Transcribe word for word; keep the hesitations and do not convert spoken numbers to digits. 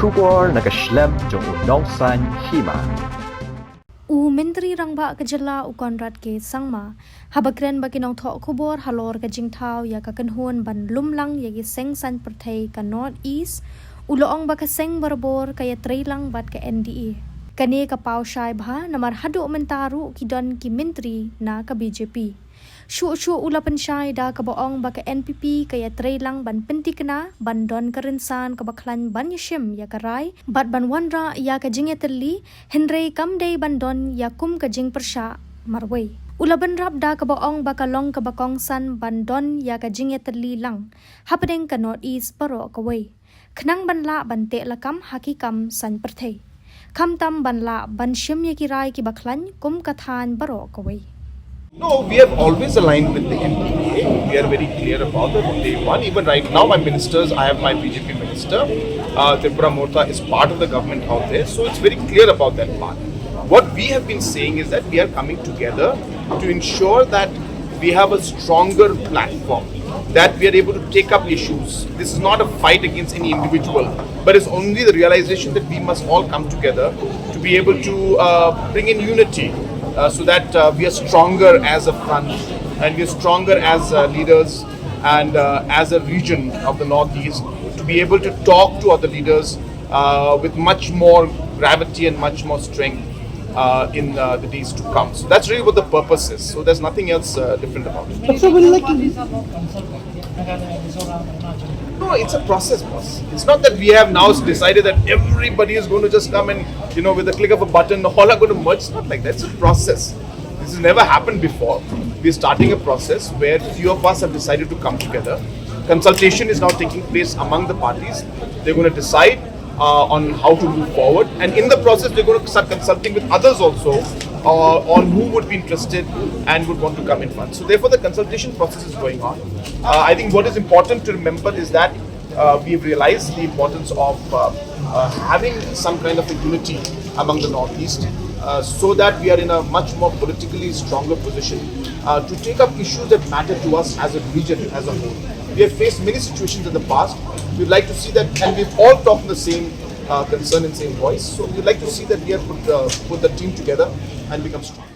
Khubor na ka shlem jong u Nongsaiñ Hima. U Myntri Rangbah ka Jylla u Conrad K Sangma haba kren bad ki nongthoh khubor halor ka jingthaw ïa ka kynhun ban lum lang ïa ki seng saiñ pyrthei ka North East, u la ong ba ka seng barabor ka ïatreilang bad ka N D A. Kane ka paw shai bha namar haduh mynta ruh ki don ki myntri na ka B J P. Shuh shuh u la pynshai da kaba ong ba ka N P P ka ïatreilang ban pynthikna ban don ka rynsan kaba khlaiñ ban ïashim ïa ka rai bad ban wanrah ïa ka jingïatylli, hynrei kam dei ban don ïa kum ka jingpyrshah marwei. U la bynrap da kaba ong ba ka long kaba kongsan ban don ïa ka jingïatylli lang hapdeng ka North East baroh kawei, khnang ban lah ban teh lakam ha ki kam saiñ pyrthei, khamtam ban lah ban shim ïa ki rai kiba khlaiñ kum ka thaiñ baroh kawei. No, we have always aligned with the N D A. We are very clear about that from day one. Even right now, my ministers, I have my B J P minister, uh, Tripura Morcha is part of the government out there, so it's very clear about that part. What we have been saying is that we are coming together to ensure that we have a stronger platform, that we are able to take up issues. This is not a fight against any individual, but it's only the realization that we must all come together to be able to uh, bring in unity uh, so that uh, we are stronger as a front and we are stronger as uh, leaders and uh, as a region of the Northeast to be able to talk to other leaders uh, with much more gravity and much more strength uh, in uh, the days to come. So that's really what the purpose is. So there's nothing else uh, different about it. But so will like No, it's a process, boss. It's not that we have now decided that everybody is going to just come and, you know, with a click of a button, all are going to merge. It's not like that. It's a process. This has never happened before. We're starting a process where few of us have decided to come together. Consultation is now taking place among the parties. They're going to decide uh, on how to move forward. And in the process, they're going to start consulting with others also uh, on who would be interested and would want to come in front. So therefore, the consultation process is going on. Uh, I think what is important to remember is that uh, we've realized the importance of uh, uh, having some kind of a unity among the Northeast uh, so that we are in a much more politically stronger position uh, to take up issues that matter to us as a region as a whole. We have faced many situations in the past. We'd like to see that, and we've all talked the same uh, concern and same voice. So we'd like to see that we have put, uh, put the team together and become strong.